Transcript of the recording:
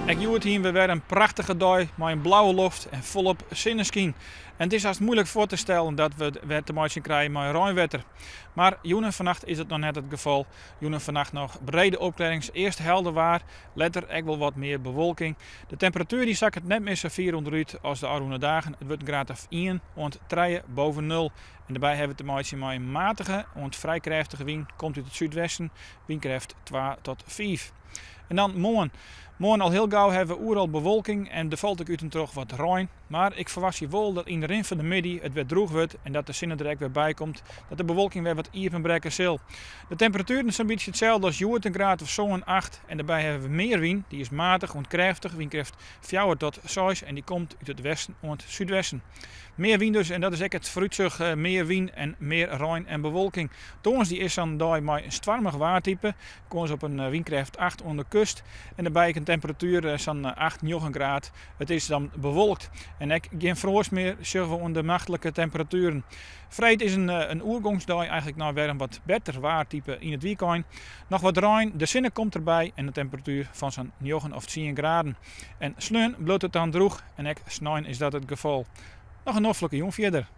Ek hjoed hiene we wer in prachtige dei mei in blauwe loft en folop sinneskyn. En it is hast muoilik foar te stellen dat we wer te meitsjen krije mei reinwetter. Mar jûn en fannacht is it noch net it gefal. Jûn en fannacht noch brede opklearrings, earst helder waar, letter ek wol wat mear bewolking. De temperatuer dy sakket net mear sa fier ûnderút as de ôfrûne dagen. It wurdt in graad of ien oant trije boven nul. En dêrby hawwe we te meitsjen mei in matige oant frij krêftige wyn, komt út it súdwesten, wynkrêft twa tot fiif. En dan moarn. Moarn al hiel gau hawwe we oeral bewolking en der falt ek út en troch wat rein. Mar ik ferwachtsje wol dat yn de rin fan de middei it wer drûch wurdt en dat de sinne der ek wer by komt, dat de bewolking wer wat iepenbrekke sil. De temperatueren sa'n bytsje itselde as hjoed, in graad of sân, acht. En dêrby hawwe we mear wyn, dy is matich oant krêftich, wynkrêft fjouwer tot seis en dy komt út it westen oant súdwesten. Mear wyn dus en dat is ek it foarútsjoch, mear wyn en mear rein en bewolking. Tongersdei is sa'n dei mei in stoarmich waartype, kâns op in wynkrêft 8 oan de kust en dêrby ek in temperatuer sa'n 8, 9 graad. It is dan bewolkt en ek gjin froast mear sjogge we oan de nachtlike temperatueren. Freed is in oergongsdei eigenlik nei wer in wat better waartype yn it wykein. Noch wat rein, de sinne komt derby en in temperatuer fan sa'n 9 of 10 graden. En sneon bliuwt it dan drûch en ek snein is dat it gefal. Noch in noflike jûn fierder.